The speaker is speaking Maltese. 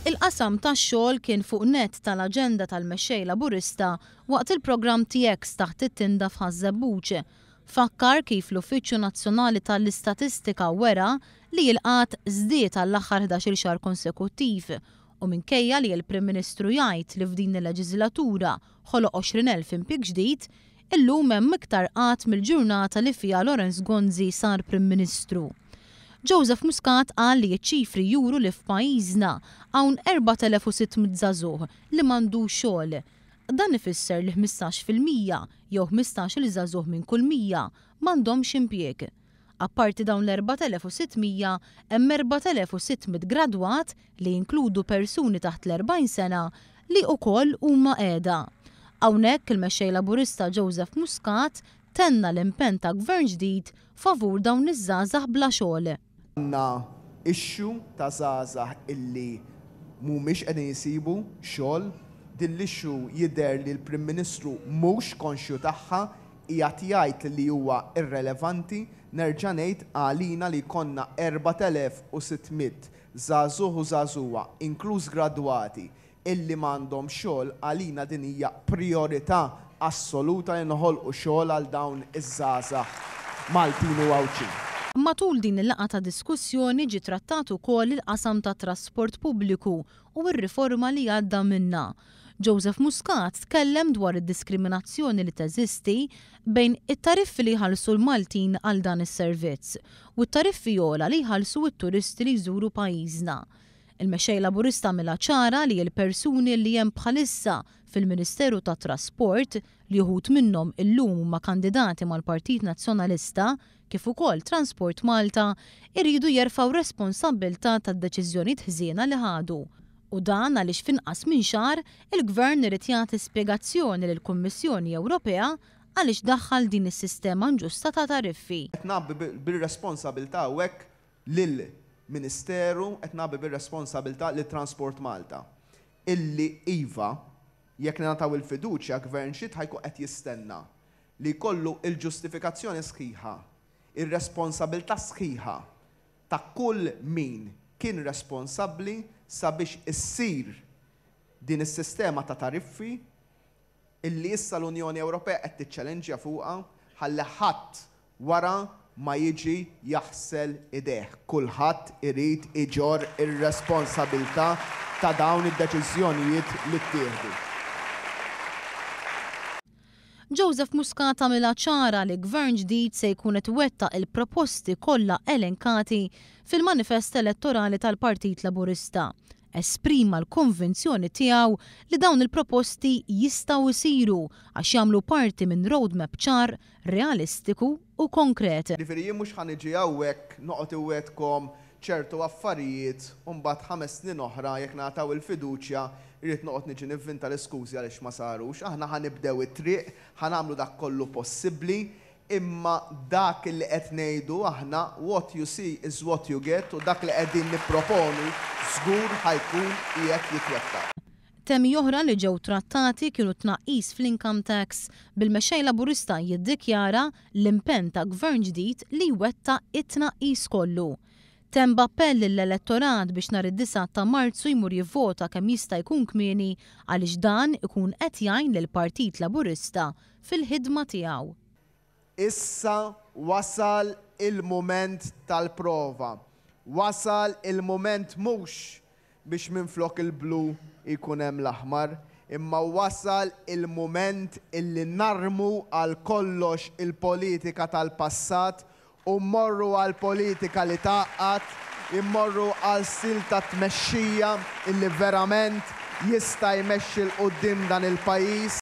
Il-qasam tax-xogħol kien fuq nett tal-aġenda tal-Mexxej Laburista waqt il-programm TX taħt it-tinda f'Ħaż-Żebbuġ. Fakkar kif l-Uffiċċju Nazzjonali tal-Istatistika wera li l-qgħad żdied għall-aħħar 11-il xahar konsekuttiv u minkejja li l-Prim Ministru jgħid li f'din il-leġiżlatura ħoloq 20,000 impjieg ġdid, Illum hemm iktar qgħad mill-ġurnata li fiha Lawrence Gonzi sar Prim Ministru. Joseph Muscat qal li ċ-ċifri juru li f'pajjiżna hawn 4,600 żagħżugħ li m'għandux xogħol. Dan ifisser li 15% jew 15-il żagħżugħ minn kull 100 m'għandhomx impjieg. Apparti dawn l-4,600 hemm 4,600 gradwat li jinkludu persuni taħt l-40 sena li ukoll huma qiegħda. Hawnhekk il-Mexxej Laburista Joseph Muscat tenna l-impenn ta' Gvern ġdid favur dawn iż-żgħażagħ bla xogħol. Għandna issue ta' żgħażagħ illi mhumiex qegħdin isibu xogħol. Din l-issue jidher li l-Prim Ministru mhux konxju tagħha, qiegħed jgħid li huwa irrelevanti. Nerġa' ngħid għalina li jkollna 4,600 żagħżugħ u żagħżugħa, inkluż gradwati, illi m'għandhomx xogħol, għalina din hija prijorità assoluta li noħolqu xogħol għal dawn iż-żgħażagħ Maltin u Għawdxin. Matul din il-laqgħa ta' diskussjoni ġie trattat ukoll il-qasam tat-trasport pubbliku u r-riforma li għadda minnha. Joseph Muscat tkellem dwar id-diskriminazzjoni li teżisti bejn it-tariffi li jħallsu l-Maltin għal dan is-servizz u t-tariffi ogħla li jħallsu t-turisti li jżuru pajjiżna. Il-Mexxej Laburista għamilha ċara li l-persuni li hemm bħalissa fil-Ministeru tat-Trasport, li uħud minnhom illum huma kandidati mal-Partit Nazzjonalista, kif ukoll Transport Malta, iridu jerfgħu responsabbiltà tad-deċiżjonijiet ħżiena li ħadu. U dan għaliex f'inqas minn xahar il-Gvern irid jagħti spjegazzjoni lill-Kummissjoni Ewropea għaliex daħħal din is-sistema inġusta ta' tariffi. Qed ngħabbi bir-responsabilità hawnhekk lill-Ministeru, qed ngħabbi bir-responsabilità lil Transport Malta illi iva, jekk ningħataw il-fiduċja, Gvern ġdid ħa jkun qed jistenna li jkollu l-ġustifikazzjoni sħiħa, ir-responsabilità sħiħa ta' kull min kien responsabbli sabiex issir din is-sistema ta' tariffi illi issa l-Unjoni Ewropea qed tiċċelenġja fuqha ħalli ħadd wara ma jiġi jaħsel idejh. Kulħadd irid iġorr ir-responsabilità ta' dawn id-deċiżjonijiet li ttieħdu. Joseph Muscat għamilha ċara li Gvern ġdid se jkun qed iwettaq il-proposti kollha elenkati fil-manifest elettorali tal-Partit Laburista. Esprima l-konvinzjoni tiegħu li dawn il-proposti jistgħu jsiru għax jagħmlu parti minn roadmap ċar, realistiku u konkret. Jiġifieri jien mhux ħa niġi hawnhekk noqgħod inwegħdkom ċertu affarijiet u mbagħad ħames snin oħra jekk nagħtaw il-fiduċja irrid noqgħod niġi nivvinta l-iskużi għaliex ma sarux. Aħna ħa nibdew it-triq, ħa nagħmlu dak kollu possibbli, imma dak li qed ngħidu aħna what you see is what you get u dak li qegħdin nipproponu żgur ħa jkun qiegħed jitwettaq. Temi oħra li ġew trattati kienu t-tnaqqis fl-income tax, bil-Mexxej Laburista jiddikjara l-impenn ta' Gvern ġdid li jwettaq it-tnaqqis kollu. Temm b'appell lill-elettorat biex nhar id-disgħa ta' Marzu jmur jivvota kemm jista' jkun kmieni għaliex dan ikun qed jgħin lill-Partit Laburista fil-ħidma tiegħu. Issa wasal il-mument tal-prova. Wasal il-mument mhux biex minflok il-blu jkun hemm l-aħmar, imma wasal il-mument illi narmu għal kollox il-politika tal-passat u mmorru għal politika li tgħaqqad, immorru għal stil ta' tmexxija illi verament jista' jmexxi 'l quddiem dan il-pajjiż.